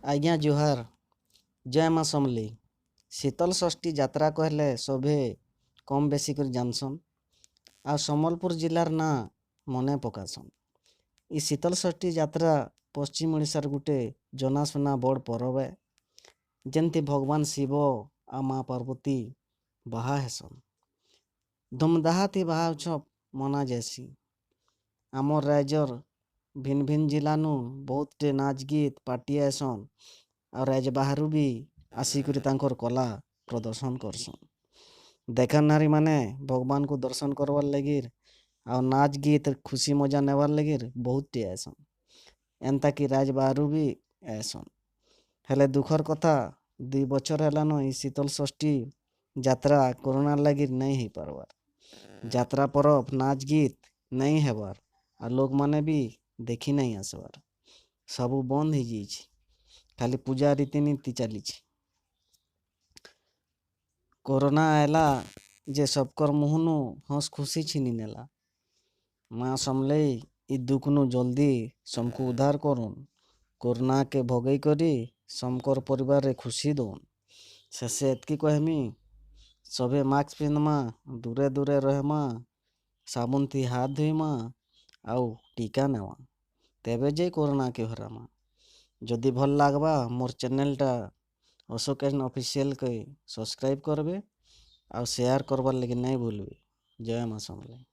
ଆଜ୍ଞା ଜୁହାର୍, ଜୟ ମା ସମଲେଇ। ଶୀତଲ୍ ଷଷ୍ଠୀ ଯାତ୍ରା କହେଲେ ସଭେ କମ୍ ବେଶୀ କରି ଜାନ୍ସନ୍ ଆଉ ସମ୍ବଲପୁର୍ ଜିଲ୍ଲାର୍ ନାଁ ମନେ ପକାସନ୍। ଇ ଶୀତଲ୍ ଷଷ୍ଠୀ ଯାତ୍ରା ପଶ୍ଚିମ୍ ଓଡ଼ିଶାର୍ ଗୁଟେ ଜନାଶୁନା ବଡ଼୍ ପରବ୍ ଏ, ଯେନ୍ଥି ଭଗ୍ବାନ୍ ଶିବ ଆଉ ମା ପାର୍ବତୀ ବାହା ହେସନ୍। ଧୁମ୍ଧାମ୍ ଥି ବାହା ଉତ୍ସବ୍ ମନାଯାଏସି। ଆମର୍ ରାଜ୍ୟର୍ ଭିନ୍ ଭିନ୍ ଜିଲ୍ଲାନୁ ବହୁତ୍ଟେ ନାଚ୍ ଗୀତ୍ ପାର୍ଟି ଆଏସନ୍ ଆଉ ରାଏଜ୍ ବାହାରୁ ବି ଆସିକରି ତାଙ୍କର୍ କଲା ପ୍ରଦର୍ଶନ୍ କର୍ସନ୍। ଦେଖନ୍ହାରିମାନେ ଭଗ୍ବାନ୍ଙ୍କୁ ଦର୍ଶନ୍ କର୍ବାର୍ ଲାଗି ଆଉ ନାଚ୍ ଗୀତ୍ ଖୁସି ମଜା ନେବାର୍ ଲାଗି ବହୁତ୍ଟେ ଆଏସନ୍। ଏନ୍ତାକି ରାଏଜ୍ ବାହାରୁ ବି ଆଏସନ୍। ହେଲେ ଦୁଃଖର୍ କଥା, 2 ବଛର୍ ହେଲାନ ଇ ଶୀତଲ୍ ଷଷ୍ଠୀ ଯାତ୍ରା କରୋନା ଲାଗି ନାଇଁ ହେଇପାର୍ବାର୍। ଯାତ୍ରା ପରବ୍ ନାଚ୍ ଗୀତ୍ ନାଇଁ ହେବାର୍ ଆଉ ଲୋକ୍ମାନେ ବି ଦେଖି ନାଇଁ ଆସ୍ବାର୍। ସବୁ ବନ୍ଦ୍ ହେଇଯାଇଛେ, ଖାଲି ପୂଜା ରୀତିନୀତି ଚାଲିଛେ। କରୋନା ଆଏଲା ଯେ ସବ୍କର୍ ମୁହଁନୁ ହସ୍ ଖୁସି ଛିନି ନେଲା। ମା ସମଲେଇ ଇ ଦୁଃଖ୍ନୁ ଜଲ୍ଦି ସମ୍କୁ ଉଦ୍ଧାର୍ କରୁନ୍, କରୋନାକେ ଭଗେଇ କରି ସମ୍କର୍ ପରିବାର୍ରେ ଖୁସି ଦଉନ୍। ଶେଷେ ଏତ୍କି କହେମି, ସଭେ ମାସ୍କ୍ ପିନ୍ଧ୍ମା, ଦୂରେ ଦୂରେ ରହେମା, ସାବୁନ୍ ଥି ହାତ୍ ଧୁଇମା ଆଉ ଟୀକା ନେମା, ତେବେ ଯାଇ କରୋନାକେ ହରାମା। ଯଦି ଭଲ୍ ଲାଗ୍ବା, ମୋର୍ ଚ୍ୟାନେଲ୍ଟା ଅଶୋକ୍ ଏନ୍ ଅଫିସିଆଲ୍କେ ସବ୍ସ୍କ୍ରାଇବ୍ କର୍ବେ ଆଉ ସେୟାର୍ କର୍ବାର୍ ଲାଗି ନାଇଁ ଭୁଲ୍ବେ। ଜୟ ମା ସମଲେଇ।